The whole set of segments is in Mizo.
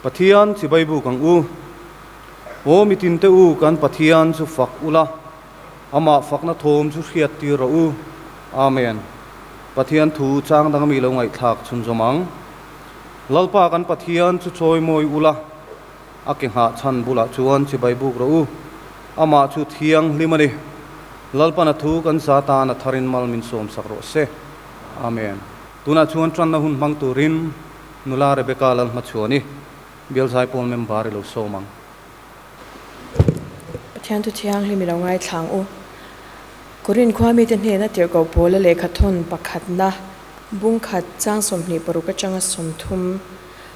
Pathian chibai buk ang u. Aw mitinte u kan Pathian chu fak ula, Amah fakna thawm chu hriat tir rawh u. Amen. Pathian thu chang dang ami lo ngaihthlak chhunzawm ang. Lalpa kan Pathian chu chawimawi ula, a ke nghah chhan bulah chuan chibai buk rawh u. Amah chu thianghlim a ni. Lalpan a thu kan za tan a tharin mal min sawmsak rawh se. Amen. Tunah chuan tanna hun hmang turin nula Rebecca Lalhmachhuani, Bial Zaipawl member i lo sawm ang. Pathian thu thianghlim i lo ngaithla ang u. Korin khua mite hnena tirhkoh pawla lehkha thawn pakhatna bung khat chang 26 atanga 30.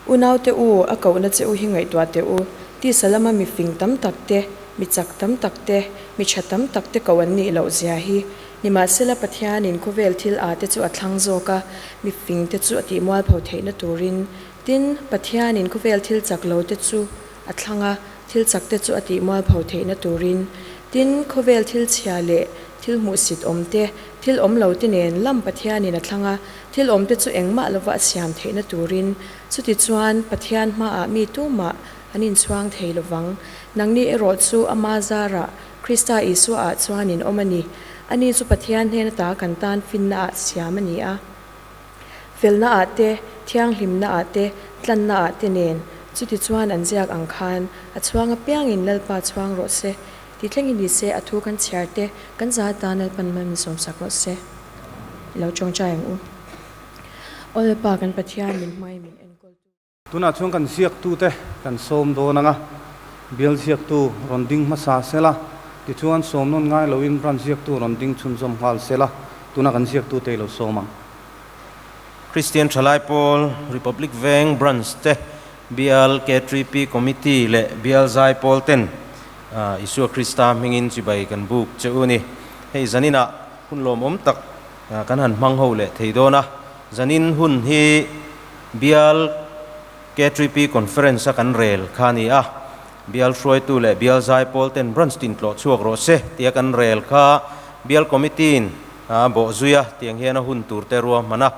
Unaute u, a kohna che u hi ngaihtuah teh u. Tisa lama mi fing tam tak te, mi chak tam tak te, mi tha tam tak te koh an nih loh zia hi. Nimahsela Pathianin khawvel thil a te chu a thlang zawk a, mi fing te chu a tih mualpho theihna turin. Tin, Pathianin khawvel thil chak lo te chu a thlang a, thil chak te chu a tih mualpho theihna turin. Tin, khawvel thil chhia leh thil hmuhsit awm te, thil awm lo te nen lam Pathianin a thlang a, thil awm te chu engmah lova a siam theihna turin. Chutichuan, Pathian hmaah mi tumah an inchhuang thei lovang. Nangni erawh chu ama zarah Krista Isua-ah chuan in awm a ni. Ani chu Pathian hnen ata kan tan finnaah siam a ni a. Felnaah te, thianghlimnaah te, tlannaah te nen, chutichuan an ziak ang khan, a chhuang apiangin Lalpa chhuang rawh se, ti thlengin ni se, a thu kan chhiar te, kan za atan Lalpan mal min sawmsak rawh se. I lo tawngtai ang u. Aw Lalpa kan Pathian min hmai min enkawl tu. Tunah chuan kan ziaktute kan sawm dawn ang a, bial ziaktu rawn ding hmasa sela, tichuan sawm nawn ngai loin branch ziaktu rawn ding chhunzawm nghal sela, tunah kan ziaktute i lo sawm ang. Kristian Thalai Pawl, Republic Veng Branch te, Bial KTP Committee leh Bial Zai Pawl ten Isua Krista hmingin chibai kan buk che u ni. Hei zaninah hun lawmawm tak kan han hmang ho leh thei dawn a, zanin hun hi Bial KTP Conference a kan rel kha a ni a, Bial hruaitu leh Bial Zaipawl ten Branch tin tlawh chhuak rawh se tia kan rel kha Bial Committee in a bawh zui a, tiang hian a hun tur te ruahman a,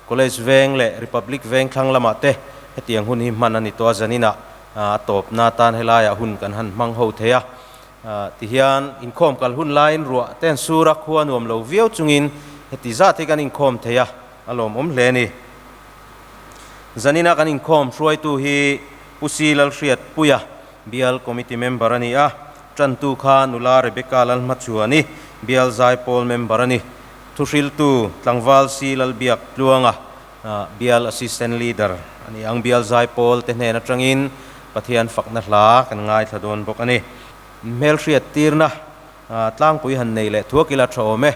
College Veng leh Republic Veng thlang lamah te hetiang hun hi hman a ni tawh a, zaninah a tawpna atan helaiah hun kan han hmang ho thei a. Tihian inkhawm kal hun laiin ruah te an sur a, khua nuam lo viau chungin heti zat hi kan inkhawm thei a, a lawmawm hle a ni. Zanina kan inkhawm hruaitu hi Pu Si Lalhriat Puia, Bial Committee Member a ni a, tantu kha nula Rebecca Lalhmachuani, Bial Zaipawl Member a ni. Thuhriltu Tlangval Si Lalbiak Tluanga, Bial Assistant Leader a ni ang. Bial Zaipawl te hnen atangin Pathian fakna hla kan ngaithla dawn bawk a ni. Hmelhriat tirna tlangpui han nei leh thuak ila tha awm e.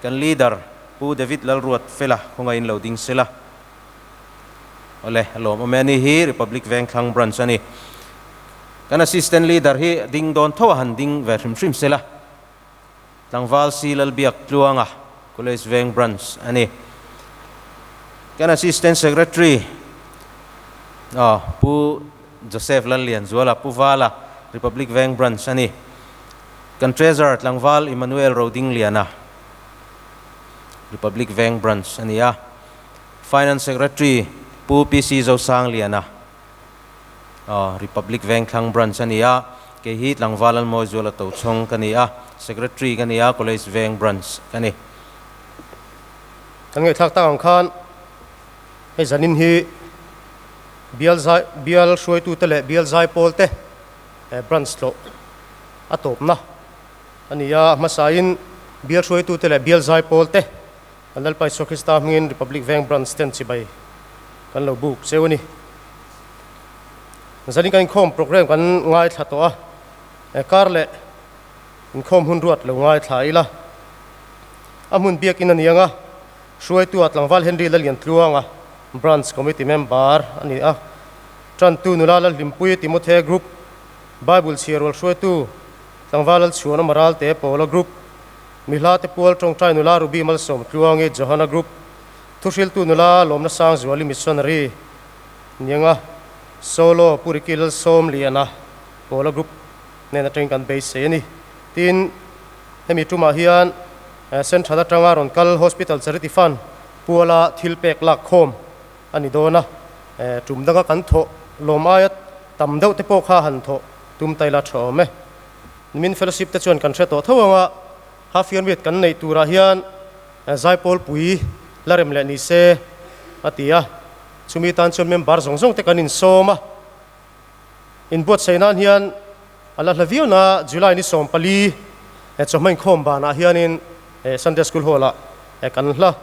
Kan Leader Pu David Lalruat Fela khawngaihin lo ding sela. Awle, a lawmawm e. Ani hi Republic Vengthlang Branch a ni. Kan Assistant Leader hi ding dawn tho a han ding ve hrim hrim sela. Tlangval Si Lalbiak Tluanga, College Veng Branch a ni. Kan Assistant Secretary, aw, Pu Joseph Lallianzuala, Pu Vala, Republic Veng Branch a ni. Kan Treasurer Tlangval Emmanuel Rodingliana, Republic Veng Branch a ni a. Finance Secretary Pu PC Zosangliana, Republic Vengthlang Branch a ni a. Kei hi Tlangval Lalmawizuala Tochhawng ka ni a, Secretary ka ni a, College Veng Branch ka ni. Kan ngaihthlak tak ang khan hei zanin hi bial zai bial hruaitute leh bial zaipawl te branch tlawh a tawpna a ni a, a hmasain bial hruaitute leh bial zaipawl te Kan Lalpa Isua Krista hmingin Republic Veng Branch ten chibai kan lo buk cheu a ni. Zanin kan inkhawm program kan ngaithla tawh a, he kar leh inkhawm hun ruat lo ngaithla ila. A hmun biakin a ni ang a, hruaitu ah Tlangval Henry Laliantluanga Branch Committee Member a ni a, Tantu Nula Lalhlimpui Timothe Group, Bible chhiarrual hruaitu Tlangval Lalchhuana Maralte Pawla Group, Mihla te pual tawngtai nula Ruby Malsawm Tluangi Johana Group, Thuhriltu nula Lawmna Sangzuali Missionary Nianga Solo Pu Ricky Lalsawm Liana Pawla Group nen atangin kan beisei a ni. Tin, hemi tumah hian Central atanga rawn kal Hospital Charity Fund puala thil pek lak khawm a ni dawn a, tum danga kan thawh lawm aia tam deuh te pawh kha han thawh tum ta ila tha awm e. Nimin fellowship te chuan kan hre tawh tho ang a, half year meet kan neih turah hian zaipawl pui la rem leh ni se a ti a, chumi tan chuan member zawng zawng te kan insawm a. Inbuatsaih nan hian a la hla viau na July ni 14 chawhma inkhawm banah hianin Sunday School Hall ah kan hla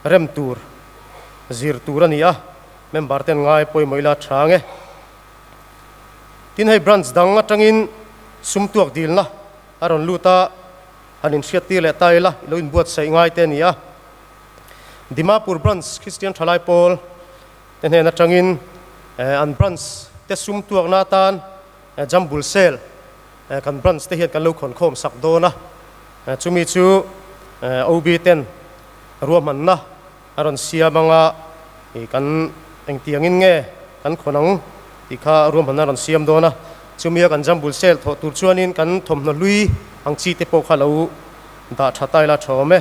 rem tur zir tur a ni a, member ten ngai pawimawh ila tha ang e. Tin hei branch dang atangin sum tuak dilna a rawn lut a, han inhriattir leh ta ila i lo inbuatsaih ngai te a ni a. Dimapur Branch Christian Thalai Pawl te hnen atangin an branch te sum tuakna atan jambul sale kan branch te hian kan lo khawn khawm sak dawn a, chumi chu OB ten ruahmanna a rawn siam anga kan engtiangin nge kan khawn ang tih kha ruahmanna a rawn siam dawn a, chumia kan jambul sale thawh tur chuanin kan thawmhnaw hlui ang chi te pawh kha lo dah tha ta ila tha awm e.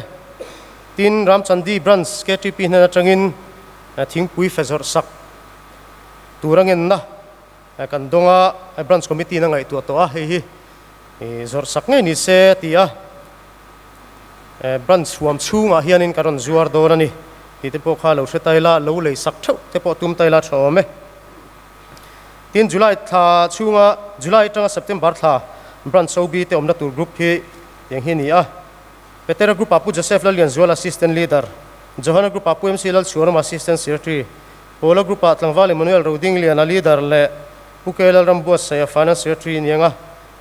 Tin, Ramchandi Branch KTP hnen atangin thingpui fe zawrh sak tur a ngenna kan dawng a, Branch Committee in a ngaihtuah tawh a, hei hi zawrh sak ngei ni se a ti a, Branch huam chhungah hianin ka rawn zuar dawn a ni tih te pawh kha lo hre ta ila, lo lei sak theuh te pawh tum ta ila tha awm e. Tin, July thla chhunga, July atanga September thla Branch OB te awmna tur group hi tiang hi a ni a. Petera Group ah Pu Joseph Lallianzuala Assistant Leader, Johana Group ah Pu MC Lalchhuanawma Assistant Secretary, Paula Group ah Tlangval Emmanuel Rodingliana Leader leh Pu K Lalrambuatsaia Finance Secretary ni anga,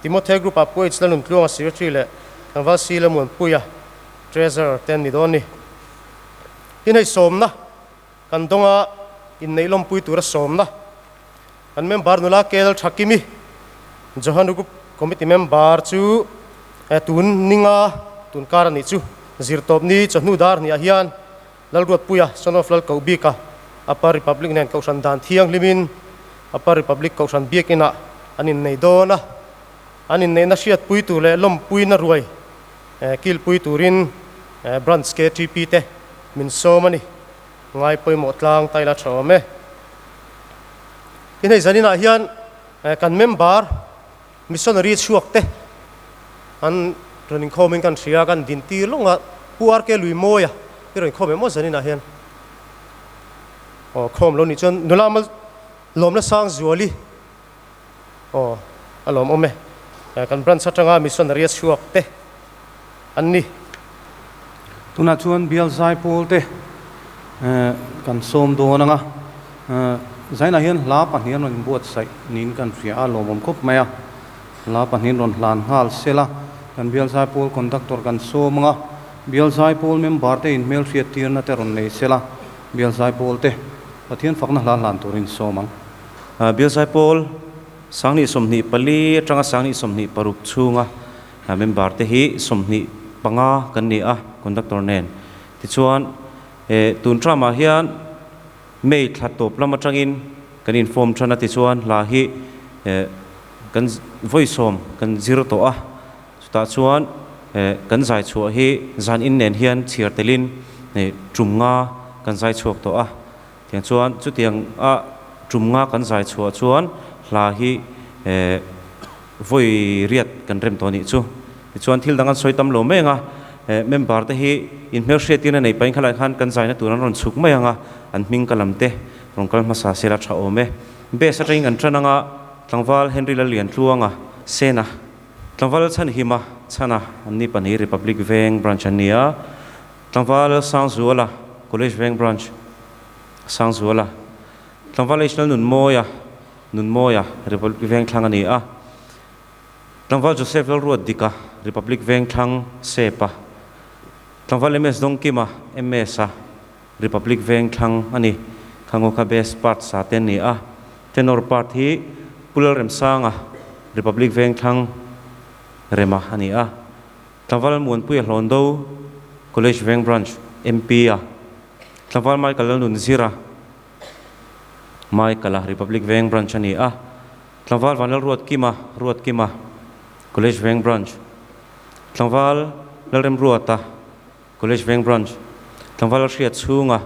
Timothy Group ah Pu H Lanuntluanga Secretary leh Tlangval C Lamuanpuia Treasurer te an ni dawn ni. Tin hei sawmna kan dawnga inneih lawmpui tura sawmna kan member nula Kel Thakimi, Johan Group Committee member chu tun ninga tun kar a nih chu zirtawp ni chawhnu dar hniah hian Lalruatpuia, son of Lalkohbika, Upper Republic nen Kohhran dan thianghlimin Upper Republic Kohhran biakinah an innei dawn a, an inneihna hriatpui tur leh lawmpuina ruai kilpui turin Branch KTP te min sawm a ni. Ngai pawimawh tlang ta ila tha awm e. Tin hei zaninah hian kan member missionary chhuak te an rawn inkhawmin kan hria kan din tir lawng a, Pu RK Luimawia i rawn inkhawm em aw zaninah hian? Aw khawm lo nih chuan nula mal lawmna sang zuali aw a lawm awm e. Kan branch atanga missionary a chhuak te an ni. Tunah chuan bial zaipawl te kan sawm dawn ang a, zainah hian hla pahnih an rawn inbuatsaih niin kan hria a, lawmawm khawp mai a, hla pahnih an rawn hlan nghal sel a, kan bial zaipawl conductor kan sawm ang a, bial zaipawl member te inhmelhriat tirna te rawn nei sel a, bial zaipawl te Pathian fakna hla hlan turin sawm ang. Bial zaipawl 2024 atanga 2026 chhunga Member te hi 25 kan ni a, conductor nen. Tichuan, tun term-ah hian May thla tawp lam atangin kan inform tan a, tichuan hla hi kan vawi sawm kan zir tawh a, chutah chuan kan zai chhuah hi zan in nen hian chhiar telin tum nga kan zai chhuak tawh a, tiang chuan chutiang a tum nga kan zai chhuah chuan hla hi Vawi riat kan rem tawh a nih chu. Tichuan thil dang an sawi tam lo mai ang a, member te hi inhmelhriatin a nei pahin khalai khan kan zaina tur an rawn chhuk mai ang a, an hming ka lam te rawn kal hmasa sela tha awm e. Base atangin kan tan ang a, Tlangval Henry Lalliantluanga, Sena, Tlangval Chhanhima, Chhana, an ni pahnih Republic Veng Branch an ni a, Tlangval Sangzuala, College Veng Branch, Sangzuala, Tlangval H Lalnunmawia, Nunmawia, Republic Vengthlang a ni a. Tlangval Joseph Lalruatdika, Republic Vengthlang, Sepa. Tlangval MS Dawngkima, MS a, Republic Vengthlang a ni. Khangaw kha Bass part sa te a ni a. Tenor part hi Pu Lalremsanga, Republic Vengthlang, Rema a ni a. Tlangval Muanpuia Hlawndo, College Veng Branch, MP a. Tlangval Michael Lalnunzira, Michael-a Republic Veng Branch a ni a, Tlangval Vanlal Ruatkima, Ruatkima, College Veng Branch, Tlangval Lalremruata, College Veng Branch, Tlangval Lalhriat Chhunga,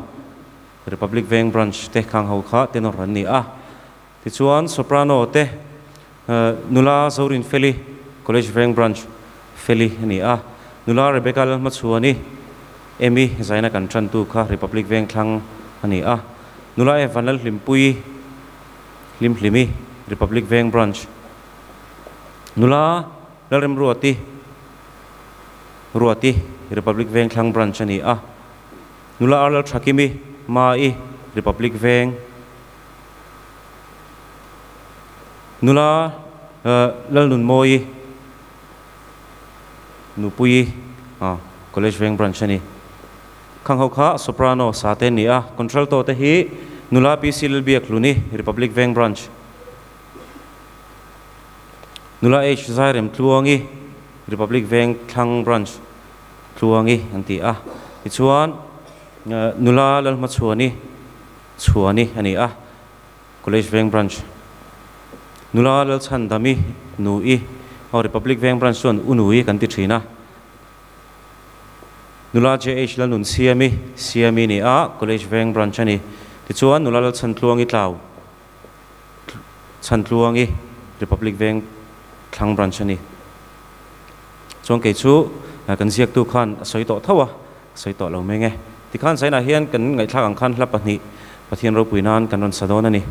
Republic Veng Branch te khang ho kha tenor an ni a. Tichuan Soprano te nula Zorinfeli, College Veng Branch, Feli a ni a. Nula Rebecca Lalhmachhuani, Emy zaina kan tantu kha Republic Vengthlang a ni a. Nula Evan Lalhlimpuii, Hlimhlimi, Republic Veng Branch. Nula Lalremruati, Ruati, Republic Vengthlang Branch a ni a. Nula Arlalthakimi, Mai, Republic Veng. Nula Lalnunmawii, Nupuii, College Veng Branch a ni. Khang ho kha Soprano sa te a ni a. Contralto te hi Nula PC Lalbiakhluni, Republic Veng Branch. Nula H Zairem Tluangi, Republic Veng Thlang Branch Tluangi an ti a. Tichuan Nula Lalhmachhuani Chhuani a ni a, College Veng Branch. Nula Lalchhandami Nui, aw Republic Veng Branch chuan U Nui kan ti thin a. Nula JH Lalnunsiami, Siami ni a, College Veng Branch a ni. Tichuan Nula Lalchhantluangi Tlau. Chhantluangi Republic Veng Thlang Branch a ni. Chuan kei chu kan ziaktu khan a sawi tawh tho a, a sawi tawh lo meng e. Tikhan Zainah hian kan ngaihthlak ang khan hla pahnih Pathian ropui nan kan rawn sa dawn a ni.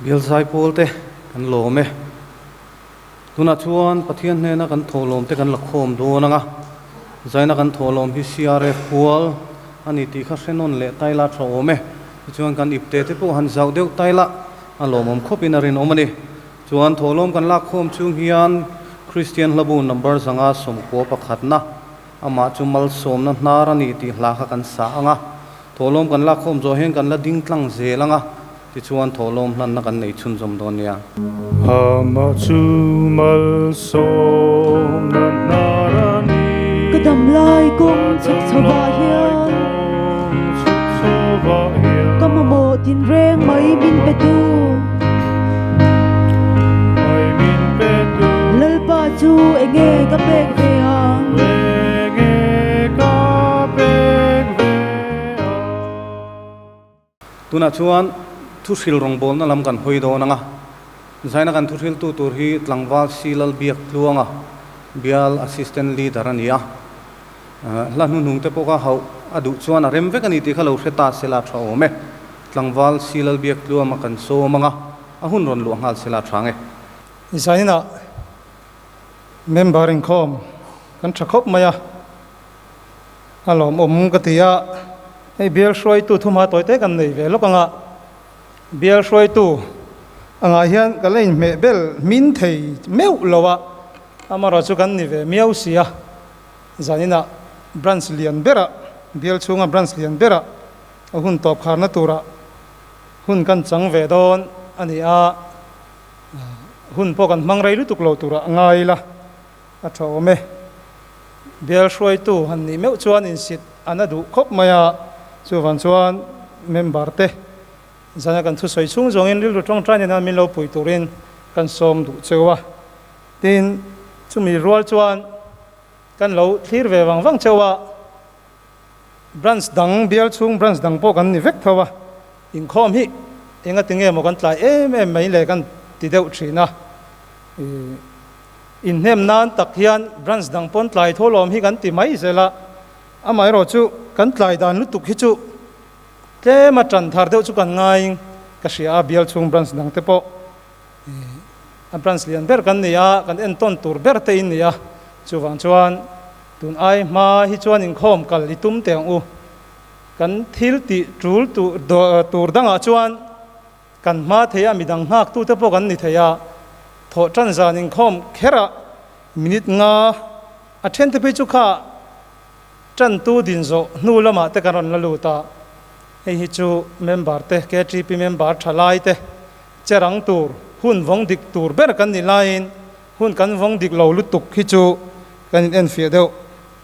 Bial zaipawl te kan lawm e. Tunah chuan Pathian hnena kan thawhlawm te kan la khawm dawn ang a, zaina kan thawhlawm hi CRF pual a ni tih kha hre nawn leh tai la tha awm e. Tichuan kan ipte te pawh han zauh deuh tai la, a lawmawm khawpin a rinawm a ni. Chuan thawhlawm kan lak khawm chung hian Kristian hlabu number 190 pakhatna amah chu malsawmna hnar a ni tih hla kha kan sa ang a, thawhlawm kan lak khawm zawh hian kan la ding tlang zel ang a. Tichuan thawhlawm hlanna kan nei chhunzawm dawn nia. Amah chu malsawmna hnar a ni. Ka dam lai kawng chhuk chho ah hian. Ka mamawh tinreng mai min pe tu. Lalpa chu enge ka pek ve ang. Tunah chuan thuhril rawngbawlna lam kan hawi dawn ang a, zaina kan thuhriltu tur hi tlangval Silal Biak Tluanga, Bial Assistant Leader a ni a. Hla hnuhnung te pawh kha hauh a duh chuan a rem vek a ni tih kha lo hre ta sela tha awm e. Tlangval Silal Biak Tluama kan sawm ang a, a hun rawn luah nghal sela tha ang e. Zainah member inkhawm kan tha khawp mai a. A lawmawm ka ti a, hei bial hruaitu thumha tawi te kan nei ve lawk ang a, bial hruaitu angah hian ka la inhmeh bel hmin thei meuh lo a, amaherawh chu kan ni ve miau si a, zaninah branch lian berah bial chhunga branch lian berah a hun tawp kharna turah hun kan chang ve dawn a ni a, hun pawh kan hmang rei lutuk lo turah ngai ila. A tha awm e. Bial hruaitu han nih meuh chuan insit an a duh khawp mai a, chuvang chuan member te zana kan thusawi chhung zawngin rilru tawngtai nena min lo pui turin kan sawm duh cheu a. Tin, chumi rual chuan kan lo thlir ve vang vang cheu a, branch dang, bial chhung branch dang pawh kan ni vek tho a, inkhawm hi engati nge maw kan tlai em em mai le kan ti deuh thin a. Inhnem nan tak hian branch dang pawn tlai tho lawm hi kan ti mai zel a, amaherawh chu kan tlai dan lutuk hi chu tlem a tan thar deuh chu kan ngaiin ka hria a, bial chhung branch dang te pawh a branch lian ber kan ni a, kan entawn tur ber te in ni a, chuvang chuan. Tun ai hma hi chuan inkhawm kal i tum teh ang u. Kan thil tih tul tur dangah chuan kan hma thei a, midang nghaktute pawh kan ni thei a. Thawh tan zan inkhawm kherah minute nga a thente phei chu kha tantu din zawh hnu lamah te kan rawn la lut a. Hei hi chu member te, KTP member thalai te che rang tur, hun vawng dik tur ber kan nih laiin Hun kan vawng dik lo lutuk hi chu kan in enfiah deuh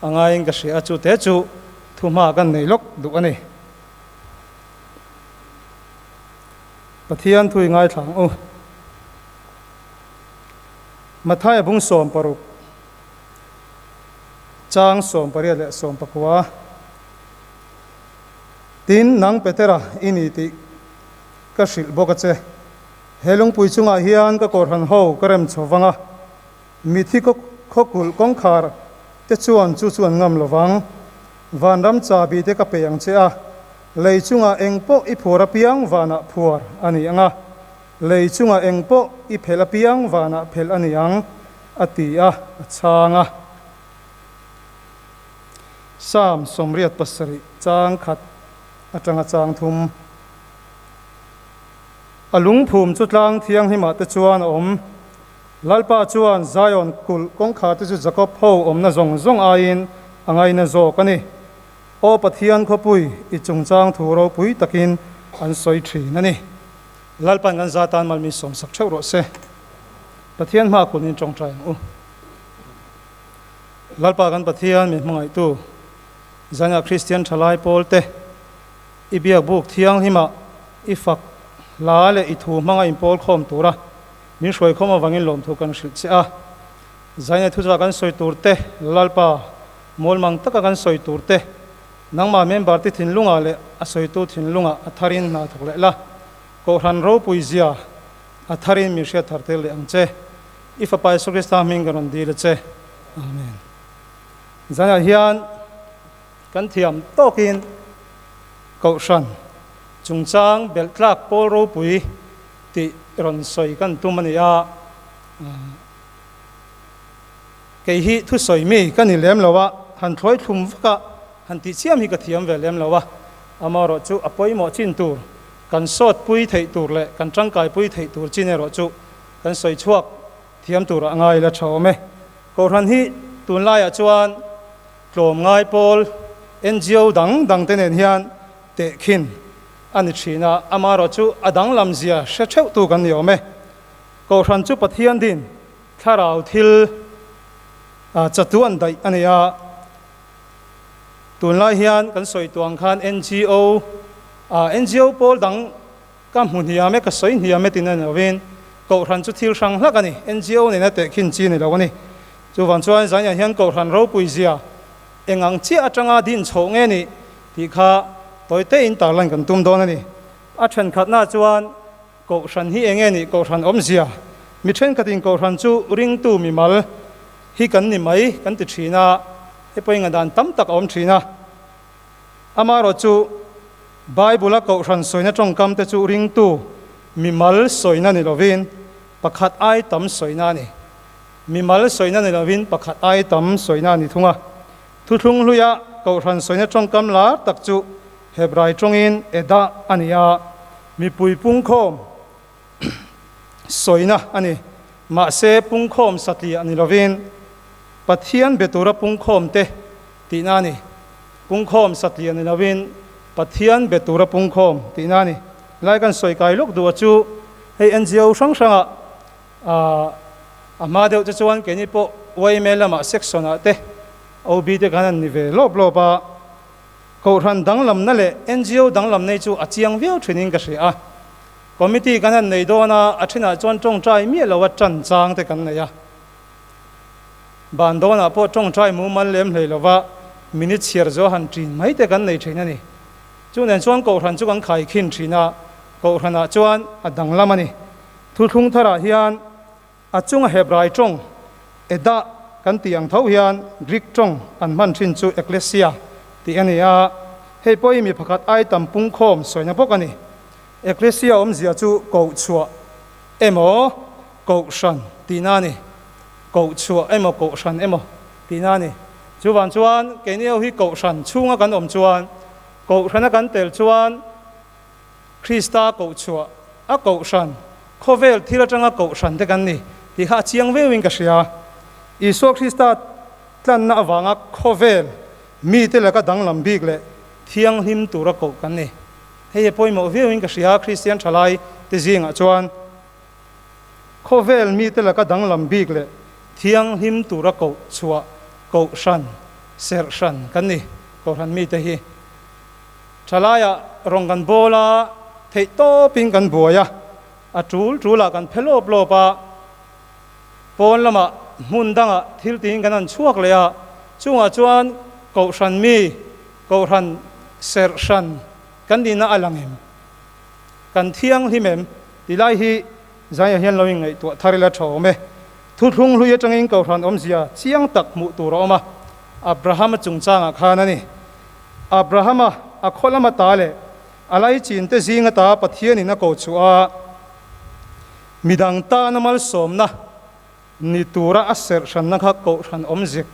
a ngaiin ka hria a, chu te chu thuhma kan nei lawk duh a ni. Pathian thu i ngaithla ang u. Mathaia bung 60, chang 18 leh 19. Tin, nang Petera i ni tih ka hrilh bawk a che. He lungpui chungah hian ka kawrhan ho ka rem chho vang a, mithi khawkulh kawngkhar te chuan chu chu an ngam lo vang. Vanram chabi te ka pe ang che a, lei chungah eng pawh i phuar apiang vanah phuar a ni ang a, lei chungah eng pawh i phelh apiang vanah phelh a ni ang, a ti a, a chhang a. Psalm 87 chang khat atanga chang thum. A lungphum chu tlang thianghlimah te chuan a awm. Lalpa chuan Zion kulh kawngkhar te chu Jakob ho awmna zawng zawng aiin a ngaina zawk a ni. Aw Pathian khawpui, i chungchang thu ropui takin an sawi thin a ni. Lalpa'n kan za tan malmi sawmsak theuh rawh se. Pathian hma kunin tawngtai ang u. Lalpa kan Pathian min hmangaihtu, Zania Kristian thalai pawl te, I biakbuk thianghlimah i fak hla leh i thu hmanga inpawl khawm tura min hruai khawm avangin lawmthu kan hrilh che a. Zaina thuchah kan sawi tur te, Lalpa mawlmang taka kan sawi tur te, nangmah member te thinlungah leh a sawitu thinlungah a tharin hna thawk leh la, Kohhran ropui zia a tharin min hriat thar tel leh ang che. I Fapa Jesuh Krista hming kan rawn dil a che. Amen. Zanah hian. Kan thiam tawkin Kohhran chungchang belh tlak pawl ropui tih rawn sawi kan tum a ni a. Kei hi thusawi mi ka ni lem lo a, han thlawi thlum vak a, han tih chiam hi ka thiam ve lem lo a. Amaherawh chu a pawimawh chin tur, kan sawt pui theih tur leh kan tangkai pui theih tur chin erawh chu kan sawi chhuak thiam turah ngai la tha awm e. Kohhran hi tunlaiah chuan Tlawmngai pawl ngo dang dang te nen hian tehkhin a ni thin a, amaherawhchu a danglam zia hre theuh tu kan ni awm e. Kohhran chu Pathian din thlarau thil chatu an daih a ni a, tunlai hian kan sawi tuang khan ngo ngo pawl dang ka hmu hniam e, ka sawi hniam e tin a ni lovin Kohhran chu thil hrang hlak a ni, ngo nena tehkhin chi a ni lo a ni. Chuvang chuan Zaniah hian Kohhran ropui zia eng ang chiah atanga din chhoh nge nih tih kha tawi tein tarlan kan tum dawn a ni. A thenkhatna chuan Kohhran hi eng nge nih, Kohhran awmzia, mi thenkhatin Kohhran chu ringtu mimal hi kan ni mai kan ti thin a, hei pawhin ngaihdan tam tak a awm thin a. Amaherawh chu Bible-a Kohhran sawina tawngkam te chu ringtu mimal sawina ni lovin pakhat ai tam sawina a ni. Mimal sawina ni lovin pakhat ai tam sawina a ni thung a. Thuthlung hluia Kohhran sawina tawngkam lar tak chu Hebrai tawngin Edah a ni a, mipui pungkhawm sawina a ni. Mahse pungkhawm satliah ni lovin Pathian be tura pungkhawm te tihna a ni. Pungkhawm satliah ni lovin Pathian be tura pungkhawm tihna a ni. Helai kan sawi kai lawk duh a chu hei ngo hrang hrangah a hma deuh te chuan keini pawh yma lamah section ah te OB te khan an ni ve lawp lawp a, Kohhran danglamna leh ngo danglamna hi chu a chiang viau thinin ka hria a. Committee kan han nei dawn a, a thenah chuan tawngtai miah lo a tan chang te kan nei a. Ban dawnah pawh tawngtai mumal lem hlei lova minute chhiar zawh han ṭin mai te kan nei ṭhin a ni. Chu nen chuan Kohhran chu kan khaikhin ṭhin a, Kohhranah chuan a danglam a ni. Thuthlung tharah hian a chunga Hebrai tawng Edah kan tih ang tho hian Greek tawng an hman ṭhin chu Ekklesia tih a ni a, hei pawhin mi pakhat ai tam pungkhawm sawina bawk a ni. Ekklesia awmzia chu kohchhuah emaw Kohhran tihna a ni. Kohchhuah emaw Kohhran emaw tihna a ni. Chuvang chuan keini ho hi Kohhran chhunga kan awm chuan, Kohhrana kan tel chuan Krista kohchhuah a Kohhran, khawvel thil atanga Kohhran te kan ni tih kha a chiang viauin ka hria. Isua Krista tlanna avanga khawvel mite laka danglam bik leh thianghlim tura koh kan ni. Hei hi pawimawh viauin ka hria, Kristian thalai te zingah chuan. Khawvel mite laka danglam bik leh thianghlim tura koh chhuah Kohhran, serh hran kan ni. Kohhran mite hi thalaiah rawng kan bawl a, theih tawpin kan buai a, a tul tulah kan phe lawp lawp a, pawn lamah hmun dangah thil tiin kan han chhuak leh a, chungah chuan Kohhran mi, Kohhran serh hran kan nihna a lang em? Kan thianghlim em? Ti lai hi Zaia hian lo inngaihtuah thar ila tha awm e. Thuthlung hlui atangin Kohhran awmzia chiang tak hmuh tur a awm a, Abrahama chungchangah khan a ni. Abrahama a khaw lama ta leh a laichin te zinga ta Pathianin a ko chhuah a, midang tana malsawmna ni tura a serh hranna kha Kohhran awmzik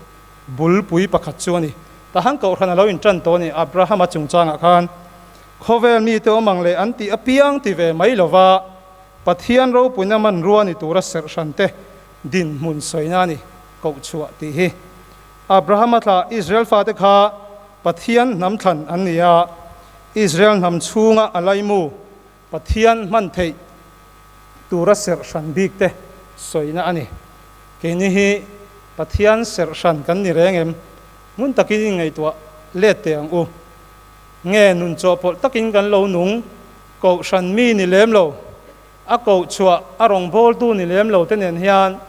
bulpui pakhat chu a ni. Tahan Kohhran a lo intan tawh a ni. Abrahama chungchangah khan khawvel mite awm ang leh an tih apiang ti ve mai lova Pathian ropuina hmanrua ni tura serh hran te dinhmun sawina a ni, kohchhuah tih hi. Abrahama thlah Israel fate kha Pathian hnam thlan an ni a, Israel hnam chhunga a laimu Pathian hman theih tura serh hran bik te sawina a ni. Keini hi Pathian serh hran kan ni reng em? Ngun takin inngaihtuah let teh ang u. Nge nun chawhpawlh takin kan lo nung kohhran mi ni lem lo, a kohchhuah a rawngbawltu ni lem lo te nen hian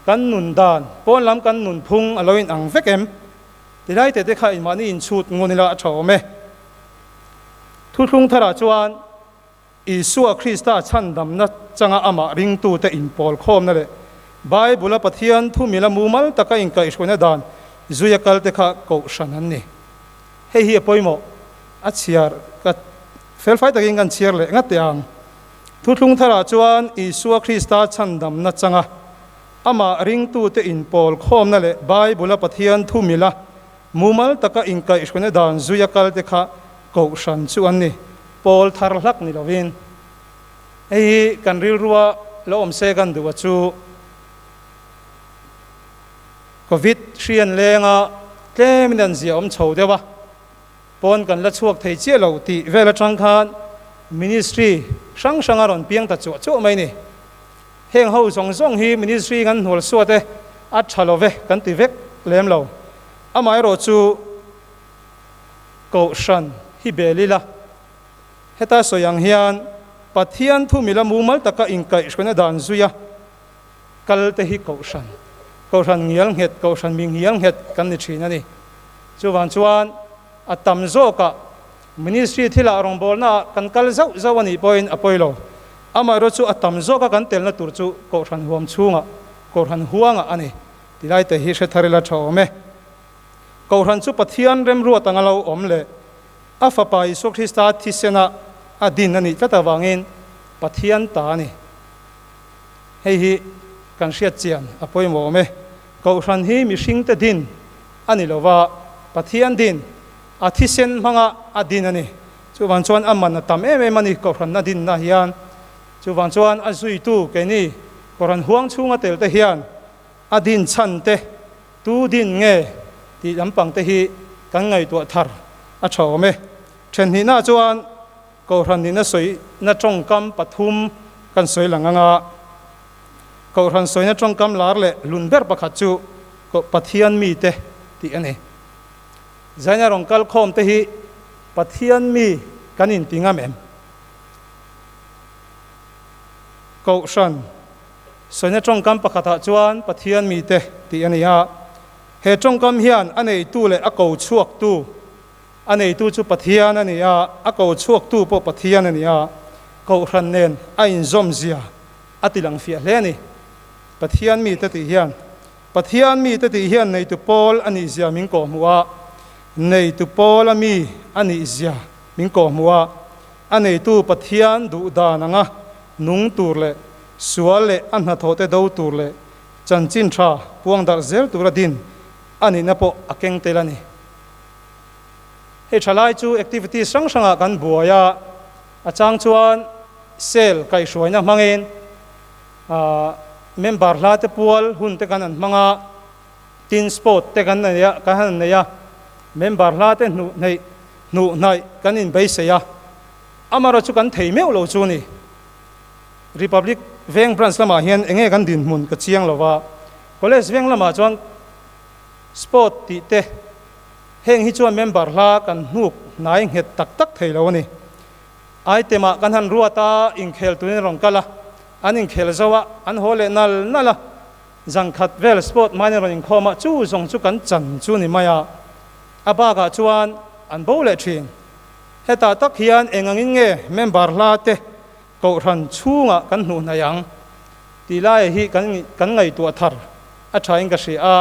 kan nun dan, pawn lam kan nun phung a lo inang vek em? Tilai te te kha inmahni inchhut ngun ila a tha awm e. Thuthlung tharah chuan Isua Krista chhandamna changa amah ringtute inpawl khawmna leh Bible-a Pathian thu mila mumal taka inkaihhruaina dan zuia kalte kha kohhran an ni. Hei hi a pawimawh. A chhiar ka felfai takin kan chhiar leh ngat teh ang. Thuthlung tharah chuan Isua Krista chhandamna changa amah ringtute inpawl khawmna leh Bible-a Pathian thu mila Mumal taka inkaihhruaina dan zuia kalte kha kohhran chu an ni. Pawl thar hlak ni lovin hei hi kan rilrua lo awm se kan duh a chu Covid hrian lenga tlemin an zia awm chho deuh a, pawn kan la chhuak thei chiah lo tih vel atang khan ministry hrang hrang a rawn piang ta chuah chuah mai ni. Heng ho zawng zawng hi ministry kan hnual suat e, a tha lo ve kan ti vek lem lo. Amaherawh chu Kohhran hi bel ila, heta sawi ang hian Pathian thu mila mumal taka inkaihhruaina dan zuia kal te hi Kohhran, Kohhran ngial nghet, Kohhran mi ngial nghet kan ni thin a ni. Chuvang chuan a tam zawkah Ministry thilah rawngbawlnaah kan kal zauh zauh a nih pawhin a pawi lo. Amaherawh chu a tam zawka kan telna tur chu Kohhran huam chhungah, Kohhran huangah a ni. Tilai te hi hre thar ila tha awm e. Kohhran chu Pathian remruat anga lo awm leh a Fapa Isua Krista thisena a din a nih tlat avangin Pathian ta a ni. Hei hi kan hriat chian a pawimawh awm e. Kohhran hi mihringte din a ni lova, Pathian din A thisen hmanga a din a ni. Chuvang chuan a man a tam em em a ni Kohhran a dinna hian. Chuvang chuan a zuitu keini Kohhran huang chhunga tel te hian a din chhan te, tu din nge tih lampang te hi kan ngaihtuah thar a tha awm e. Thenhnihna chuan Kohhran nihna sawina tawngkam pathum kan sawi lang anga Kohhran sawina tawngkam lar leh lun ber pakhat chu Pathian mite tih a ni. Zaina rawn kal khawm te hi Pathian mi kan inti ngam em? Kohhran sawina tawngkam pakhatah chuan Pathian mite tih a ni a. He tawngkam hian a neitu leh a ko chhuaktu, a neitu chu Pathian a ni a, a ko chhuaktu pawh Pathian a ni a, Kohhran nen a inzawmzia a ti lang fiah hle a ni. Pathian mite tih hian Pathian mite tih hian neitu pawl a nihzia min kawhhmuh a, neitu pawl a mi a nihzia min kawhhmuh a, a neitu Pathian duh dan anga nung tur leh sual leh a hnathawhte do tur leh chanchin tha puang darh zel tura din a nihna pawh a keng tel a ni. Hei thalai chu activities hrang hrangah kan buai a, a chang chuan cell kaihhruaina hmangin member hla te pual hun te kan han hmang a, tin sport te kan nei a, kan han nei a, member hla te hnuh hneih hnuh hnaih kan inbeisei a, amaherawhchu kan thei meuh lo chu a ni. Republic Veng Branch lamah hian enge kan dinhmun ka chiang lo va, College Veng lamah chuan Sport tih te heng hi chuan member hla kan hnuk hnai nghet tak tak thei lo a ni. Item ah kan han ruat a, inkhel turin rawn kal a, an inkhel zo a, an haw leh nal nal a, zangkhat vel sport hmain an rawn inkhawm a, chu zawng chu kan chan chu ni mai a, a bakah chuan an bo leh thin. Hetah tak hian eng angin nge member hla te Kohhran chhungah kan hnuh hnaih ang tih laia hi kan kan ngaihtuah thar a thain ka hria a,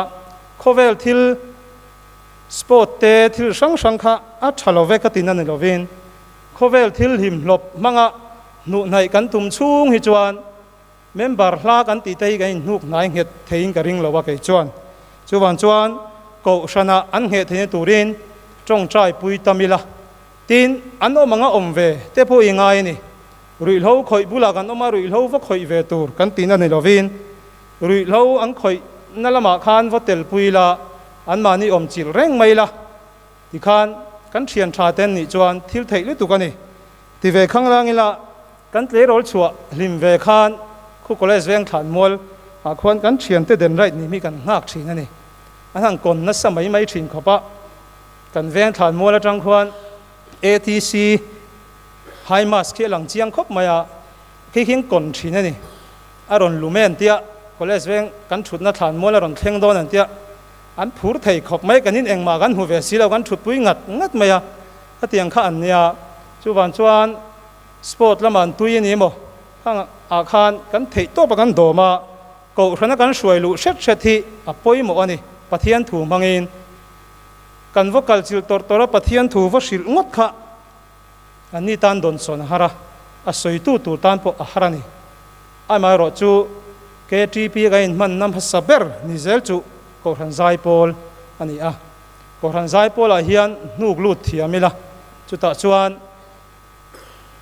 khawvel thil sport te thil hrang hrang kha a tha lo ve ka tin a ni lovin khawvel thil hlimhlawp hmanga hnuh hnaih kan tum chhung hi chuan member hla kan tih te hi kan inhnuk hnai nghet theiin ka ring lo a kei chuan chuvang chuan Kohhranah an ngheh theihna turin tawngtai pui tam ila. Tin, an awm anga awm ve te pawh i ngai a ni. Ruihhlo khawih bulah kan awm a, ruihhlo va khawih ve tur kan tihna ni lovin, ruihhlo an khawihna lamah khan va telpui la, anmahni awm chilh reng mai la, tikhan kan thian tha te an nih chuan thil theih lutuk a ni. Ti ve khang lang ila, kan tleirawl chhuah hlim ve khan khu college veng thlan mual ah khuan kan thiante den right nih hi kan nghak thin a ni. An han kawn nasa mai mai thin khawp a. Kan veng thlan mual atang khuan ATC high mast khi a lang chiang khawp mai a, khi khi an kawn thin a ni. A rawn lum e an tia, college veng kan thutna thlan mual a rawn thleng dawn an tia, an phur thei khawp mai, kan in engmah kan hmu ve si lo, kan thutpui ngat ngat mai a, khatiang kha an nia. Chuvang chuan sport lamah an tui a ni emaw, khang ah khan kan theih tawp a kan dawm a, kohhrana kan hruai luh hret hret hi a pawimawh a ni, Pathian thu hmangin. Kan va kal chilh tawrh tawrh a, Pathian thu va hrilh ngawt kha an ni tan dawnsawn a har a, a sawitu tur tan pawh a har a ni. Amaherawh chu KTP kan inhmanna hmasa ber ni zel chu Kohhran Zaipawl a ni a. Kohhran Zaipawlah hian hnuk lut thiam ila, chutah chuan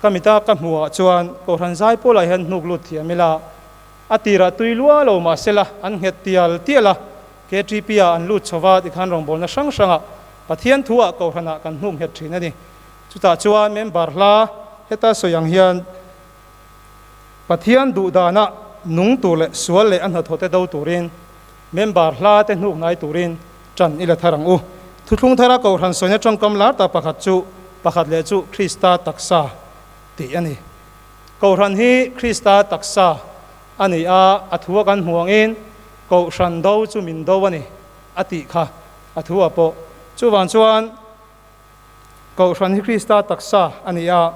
ka mita ka hmuhah chuan Kohhran Zaipawlah hian hnuk lut thiam ila, a tirah tui lua lo mahsela an nghet tial tial a, KTP ah an lut chho va tikhan rawngbawlna hrang hrangah Pathian thu ah Kohhranah kan hnuh nghet thin a ni. Chutah chuan member hla heta sawi ang hian Pathian duh dana nung tur leh sual leh a hnathawhte do turin member hla te hnuk hnai turin tan i la thar ang u. Thuthlung thara Kohhran sawina tawngkam lar tak pakhat chu pakhat leh chu Krista taksa tih a ni. Kohhran hi Krista taksa a ni a, a thu a kan hmuh angin Kohhran do chu min do a ni, a tih kha a thu a pawh. Chuvang chuan Kohhran hi Krista taksa a ni a,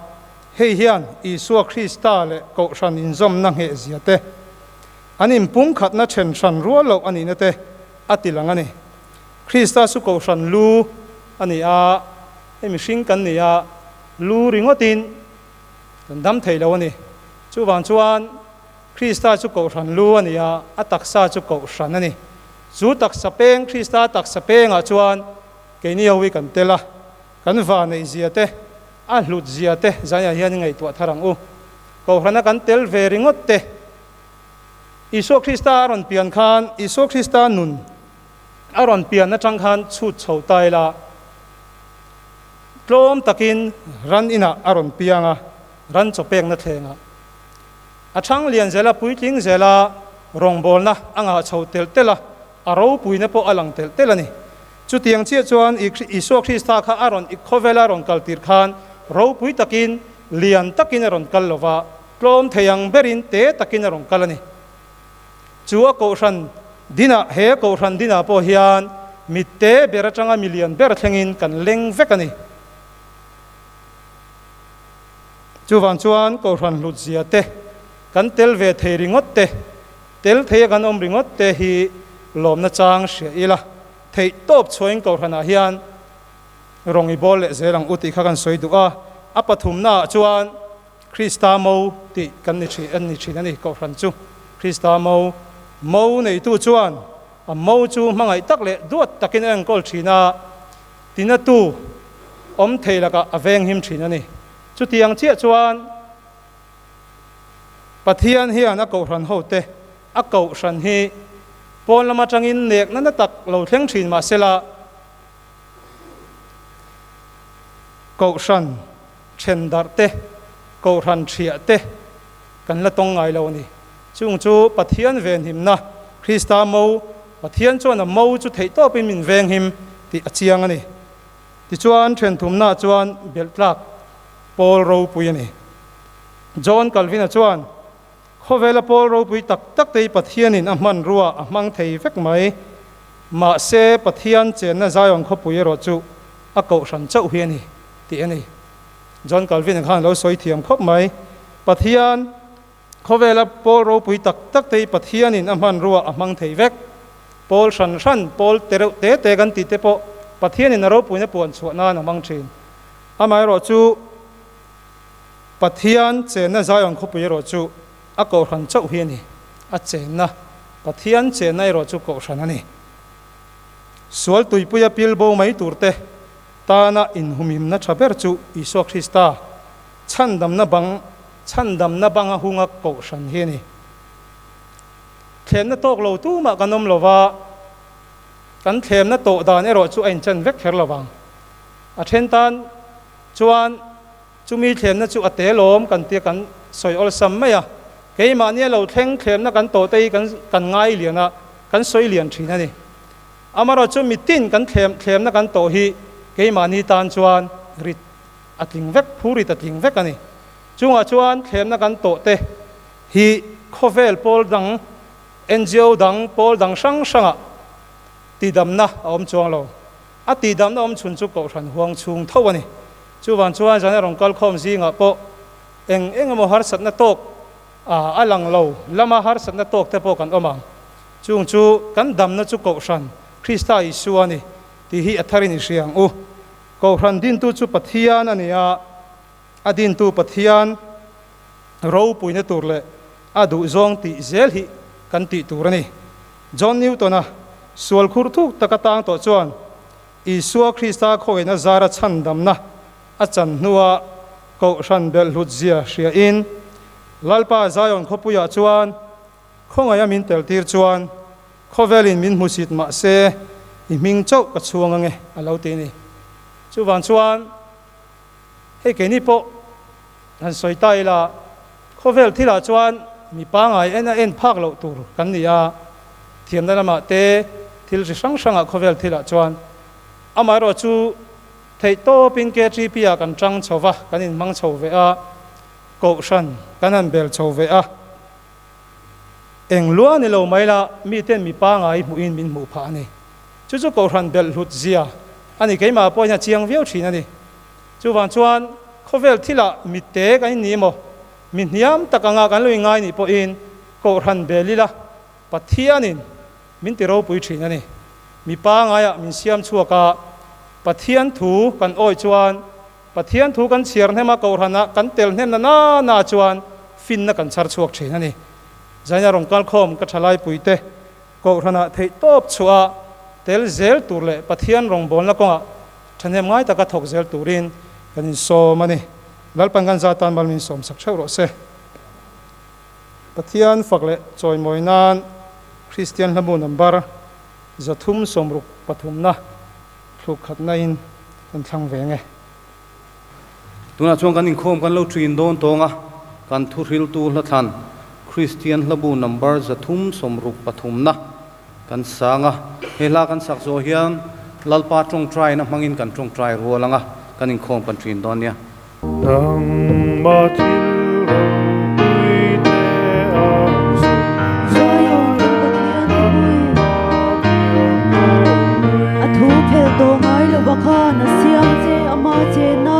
hei hian Isua Krista leh Kohhran inzawmna nghehzia te, an inpumkhatna then hran rual loh a nihna te a ti lang a ni. Krista chu Kohhran lu a ni a, hei mihring kan ni a, lu ringawtin kan dam thei lo a ni. Chuvang chuan Krista chu Kohhran lu a ni a, a taksa chu Kohhran a ni. Chu taksa peng, Krista taksa pengah chuan keini ho hi kan tel a, kan va neih zia te, a hlut zia te zaiah hian i ngaihtuah thar ang u. Kohhrana kan tel ve ringawt te, Isua Krista a rawn pian khan, Isua Krista nun a rawn pian atang khan chhut chho ta ila, tlawm takin ran inah a rawn piang a, ran chaw pekna thlengah. A chhang lian zel a, puitling zel a, rawngbawlna a ngah chho telh telh a, a ropuina pawh a lang telh telh a ni. Chutiang chiah chuan Isua Krista kha a rawn khawvela a rawn kal tir khan ropui takin, lian takin a rawn kal lo va, tlawm thei ang berin te takin a rawn kal a ni. Chu a kohhran dinah, he kohhran dinah pawh hian mitte ber atanga milian ber thlengin kan leng vek a ni. Chuvang chuan Kohhran hlutzia te, kan tel ve thei ringawt te, tel thei a kan awm ringawt te hi lawmna chang hria ila, theih tawp chhuahin Kohhranah hian rawng i bawl leh zel ang u tih kha kan sawi duh a. A pathumnaah chuan Krista mo tih kan ni thin, an ni thin a ni. Kohhran chu Krista mo, mo neitu chuan. A mo chu hmangaih tak leh duat takin a enkawl thin a, tinatu awm thei lakah a venghim thin a ni. Chutiang chiah chuan Pathian hian a kohhran hote a kohhran hi pawn lam atangin nekna na tak lo thleng thin mah sela, kohhran then darh te, kohhran thiah te kan la tawng ngai lo a ni. Chung chu Pathian venhimna, Krista mo, Pathian chuan a mo chu theihtawpin min venghim tih a chiang a ni. Tichuan, thenthumnaah chuan belh tlak pawl ropui a ni. John Calvin-a chuan, Khawvela pawl ropui tak tak te hi Pathianin a hmanrua a hmang thei vek mai. Mahse, Pathian chenna Zion khawpui erawh chu a kohhran chauh hi a ni, tih a ni. John Calvin-a khan a lo sawi thiam khawp mai. Pathian Khawvela pawl ropui tak tak te hi Pathianin a hmanrua a hmang thei vek. Pawl hran hran, pawl te reuh te te kan tih te pawh Pathianin a ropuina puan chhuah nan a hmang thin. Amaherawh chu Pathian chenna Zion khawpui erawh chu a kohhran chauh hi a ni. A chenna, Pathian chenna erawh chu kohhran a ni. Sual tuipuia pilbo mai turte tana inhumhimna tha ber chu Isua Krista chhandamna bang Chhandamna banga hunga kohhran hi a ni. Thlemna tawk lo tumah kan awm lo va, kan thlemna tawh dan erawh chu a inchan vek kher lo vang. A then tan chuan chumi thlemna chu a tel awm kan tia kan sawi awlsam mai a, keimahnia lo thleng thlemna kan tawh te hi kan kan ngai lian a, kan sawi lian thin a ni. Amaherawhchu chu mitin kan thlem thlemna kan tawh hi keimahni tan chuan rit a tling vek, phurit a tling vek a ni. Chungah chuan thlemna kan tawh te hi khawvel pawl dang, ngo dang, pawl dang hrang hrangah tidamna a awm chuang lo. A tidamna awm chhun chu Kohhran huang chhung tho a ni. Chuvang chuan zan a rawn kal khawm zingah pawh eng eng emaw harsatna tawk a lang lo lama harsatna tawk te pawh kan awm ang. Chung chu kan damna chu Kohhran Krista Isua a ni tih hi a tharin i hria ang u. Kohhran dintu chu Pathian a ni a. A dintu Pathian ropuina tur leh a duhzawng tih zel hi kan tih tur a ni. John Newton-a sual khur thuk taka tang tawh chuan Isua Krista khawina zara chhandamna a chan hnua Kohhran belhlut zia hriain Lalpa Zion khawpuiah chuan khawngaih a min teltir chuan khawvelin min hmusit mah se i hming chauh ka chhuang ange a lo ti a ni. Chuvang chuan Hei keini pawh han sawi ta ila, khawvel thilah chuan mi pangai en a en phak loh tur kan ni a, thiamna lamah te thil hri hrang hrangah khawvel thilah chuan amaherawh chu theih tawpin KTP ah kan tang chho va, kan inhmang chho ve a, kohhran kan han bel chho ve a, eng lua ni lo mai la miten mi pangai hmuhin min hmuh phah a ni. Chu chu kohhran belh hlut zia a ni. Keimah pawhin a chiang viau thin a ni. Chuvang chuan khawvel thilah mitte kan innih emaw, mi hniam tak anga kan lo inngai nih pawhin kohhran bel ila Pathianin min ti ropui thin a ni. Mi pangaiah min siam chhuak a, Pathian thu kan awih chuan Pathian thu kan chhiar hnem a, kohhranah kan tel hnem na na na chuan finna kan chhar chhuak thin a ni. Zaina rawn kalkhawm ka thalaipui te Kohhranah theih tawp chhuah a tel zel tur leh Pathian rawngbawlna kawngah thahnem ngai taka thawk zel turin kan insawm a ni. Lalpan kan za tan mal min sawmsak theuh rawh se. Pathian fak leh chawimawi nan Kristian hlamu number 363na thluk khatna in kan thlang ve nge. Tunah chuan kan inkhawm kan lo ṭin dawn tawng a, kan thuhriltu hlathlan Kristian hlabu number 363na kan sang a. He hla kan sak zawh hian Lalpa ṭawngṭaina hmangin kan ṭawngṭai rual ang a, kan inkhawm kan ṭin dawn nia. Nangmah thil ropui te ang zu. Zion kan Pathian thupui. A thu phel tawh ngai lova khan a siam che ama chena.